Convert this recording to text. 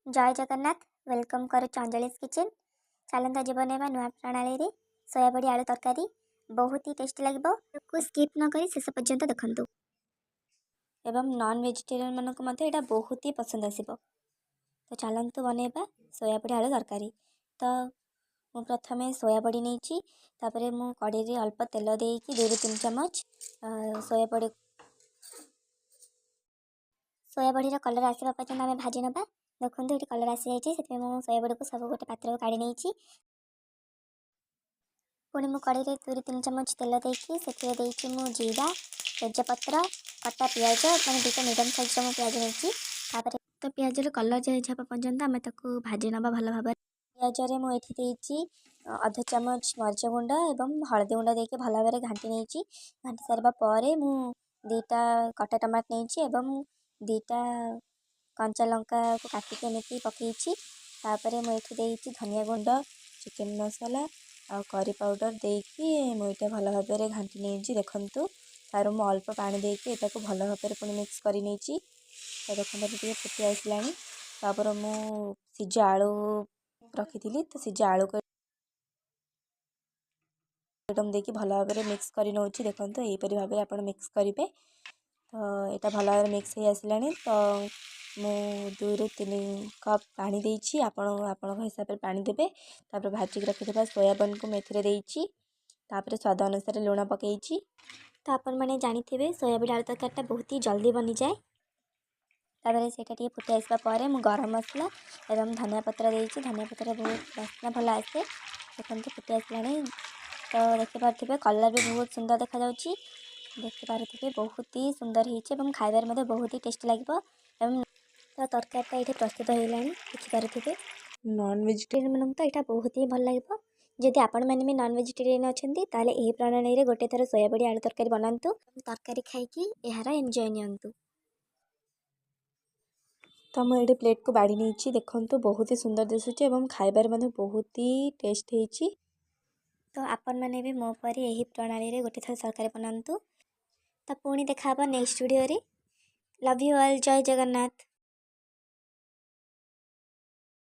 ଜୟ Jagannath. Welcome କରୁଛୁ ଅଞ୍ଜଳିସ୍ kitchen. ଚାଲନ୍ତୁ, ଆଜି ବନେଇବା ନୂଆ ପ୍ରଣାଳୀରେ ସୋୟାବଡ଼ି ଆଳୁ ତରକାରୀ। ବହୁତ ହି ଟେଷ୍ଟି ଲାଗିବ। ତାକୁ ସ୍କିପ୍ ନ କରି ଶେଷ ପର୍ଯ୍ୟନ୍ତ ଦେଖନ୍ତୁ ଏବଂ ନନ୍ ଭେଜିଟେରିଆନ୍ ମାନଙ୍କୁ ମଧ୍ୟ ଏଇଟା ବହୁତ ହି ପସନ୍ଦ ଆସିବ। ତ ଚାଲନ୍ତୁ ବନେଇବା ସୋୟାବଡ଼ି ଆଳୁ ତରକାରୀ। ତ ମୁଁ ପ୍ରଥମେ ସୋୟାବଡ଼ି ନେଇଛି। ତାପରେ ମୁଁ କଡ଼େଇରେ ଅଳ୍ପ ତେଲ ଦେଇକି 2ରୁ 3 ଚାମଚ ସୋୟାବଡ଼ି, ସୋୟାବଡ଼ିର କଲର୍ ଆସିବା ପର୍ଯ୍ୟନ୍ତ ଆମେ ଭାଜି ନେବା। ଦେଖନ୍ତୁ, ଏଠି କଲର୍ ଆସିଯାଇଛି। ସେଥିପାଇଁ ମୁଁ ସୋୟାବଡ଼ିକୁ ସବୁ ଗୋଟେ ପାତ୍ରକୁ କାଢ଼ି ନେଇଛି। ପୁଣି ମୁଁ କଡ଼େଇରେ 2ରୁ 3 ଚାମଚ ତେଲ ଦେଇକି ସେଥିରେ ଦେଇଛି ମୁଁ ଜିରା, ତେଜପତ୍ର, କଟା ପିଆଜ, ମାନେ 2ଟା ମିଡ଼ିୟମ୍ ସାଇଜ୍ର ମୁଁ ପିଆଜ ନେଇଛି। ତାପରେ ତ ପିଆଜର କଲର୍ ଚେଞ୍ଜ ହେବା ପର୍ଯ୍ୟନ୍ତ ଆମେ ତାକୁ ଭାଜି ନେବା ଭଲ ଭାବରେ। ପିଆଜରେ ମୁଁ ଏଠି ଦେଇଛି ଅଧ ଚାମଚ ମରିଚ ଗୁଣ୍ଡ ଏବଂ ହଳଦୀ ଗୁଣ୍ଡ ଦେଇକି ଭଲ ଭାବରେ ଘାଣ୍ଟି ନେଇଛି। ଘାଣ୍ଟି ସାରିବା ପରେ ମୁଁ 2ଟା କଟା ଟମାଟୋ ନେଇଛି ଏବଂ 2ଟା କଞ୍ଚା ଲଙ୍କାକୁ କାଟିକି ଏମିତି ପକେଇଛି। ତାପରେ ମୁଁ ଏଠି ଦେଇଛି ଧନିଆ ଗୁଣ୍ଡ, ଚିକେନ୍ ମସଲା ଆଉ କରି ପାଉଡ଼ର ଦେଇକି ମୁଁ ଏଇଟା ଭଲ ଭାବରେ ଘାଣ୍ଟି ନେଇଛି। ଦେଖନ୍ତୁ, ତାର ମୁଁ ଅଳ୍ପ ପାଣି ଦେଇକି ଏଟାକୁ ଭଲ ଭାବରେ ପୁଣି ମିକ୍ସ କରି ନେଇଛି। ତ ଦେଖନ୍ତୁ, ଏବେ ଟିକେ ଫୁଟି ଆସିଲାଣି। ତାପରେ ମୁଁ ସିଝା ଆଳୁ ରଖିଥିଲି, ତ ସିଝା ଆଳୁକୁ ଏଇଟା ମୁଁ ଦେଇକି ଭଲ ଭାବରେ ମିକ୍ସ କରି ନେଉଛି। ଦେଖନ୍ତୁ, ଏହିପରି ଭାବରେ ଆପଣ ମିକ୍ସ କରିବେ। ତ ଏଇଟା ଭଲ ଭାବରେ ମିକ୍ସ ହେଇ ଆସିଲାଣି। ତ ମୁଁ 2ରୁ 3 କପ୍ ପାଣି ଦେଇଛି। ଆପଣ ଆପଣଙ୍କ ହିସାବରେ ପାଣି ଦେବେ। ତାପରେ ଭାଜିକି ରଖିଥିବା ସୋୟାବିନ୍କୁ ମୁଁ ଏଥିରେ ଦେଇଛି। ତାପରେ ସ୍ୱାଦ ଅନୁସାରେ ଲୁଣ ପକାଇଛି। ତ ଆପଣମାନେ ଜାଣିଥିବେ, ସୋୟାବିନ୍ ଆଳୁ ତରକାରୀଟା ବହୁତ ହି ଜଲ୍ଦି ବନିଯାଏ। ତାପରେ ସେଇଟା ଟିକେ ଫୁଟି ଆସିବା ପରେ ମୁଁ ଗରମ ମସଲା ଏବଂ ଧନିଆ ପତ୍ର ଦେଇଛି। ଧନିଆ ପତ୍ର ବହୁତ ବାସ୍ନା ଭଲ ଆସେ। ଦେଖନ୍ତୁ, ଫୁଟି ଆସିଲାଣି। ତ ଦେଖିପାରୁଥିବେ, କଲର୍ ବି ବହୁତ ସୁନ୍ଦର ଦେଖାଯାଉଛି। ଦେଖିପାରୁଥିବେ, ବହୁତ ହି ସୁନ୍ଦର ହେଇଛି ଏବଂ ଖାଇବାରେ ମଧ୍ୟ ବହୁତ ହି ଟେଷ୍ଟି ଲାଗିବ। ଏବଂ ତ ତରକାରୀଟା ଏଇଠି ପ୍ରସ୍ତୁତ ହେଇଗଲାଣି, ଦେଖିପାରୁଥିବେ। ନନ୍ ଭେଜିଟେରିଆନ୍ ମାନଙ୍କୁ ତ ଏଇଟା ବହୁତ ହି ଭଲ ଲାଗିବ। ଯଦି ଆପଣମାନେ ବି ନନ୍ ଭେଜିଟେରିଆନ୍ ଅଛନ୍ତି, ତାହେଲେ ଏହି ପ୍ରଣାଳୀରେ ଗୋଟେ ଥର ସୋୟାବଡ଼ି ଆଳୁ ତରକାରୀ ବନାନ୍ତୁ, ତରକାରୀ ଖାଇକି ଏହାର ଏନ୍ଜୟ ନିଅନ୍ତୁ। ତ ମୁଁ ଏଇଠି ପ୍ଲେଟ୍କୁ ବାଢ଼ି ନେଇଛି। ଦେଖନ୍ତୁ, ବହୁତ ହି ସୁନ୍ଦର ଦିଶୁଛି ଏବଂ ଖାଇବାରେ ମଧ୍ୟ ବହୁତ ହି ଟେଷ୍ଟ ହେଇଛି। ତ ଆପଣମାନେ ବି ମୋ ପରି ଏହି ପ୍ରଣାଳୀରେ ଗୋଟେ ଥର ତରକାରୀ ବନାନ୍ତୁ। ତ ପୁଣି ଦେଖା ହେବ ନେକ୍ସଟ ଭିଡ଼ିଓରେ। Love you all. Jay Jagannath.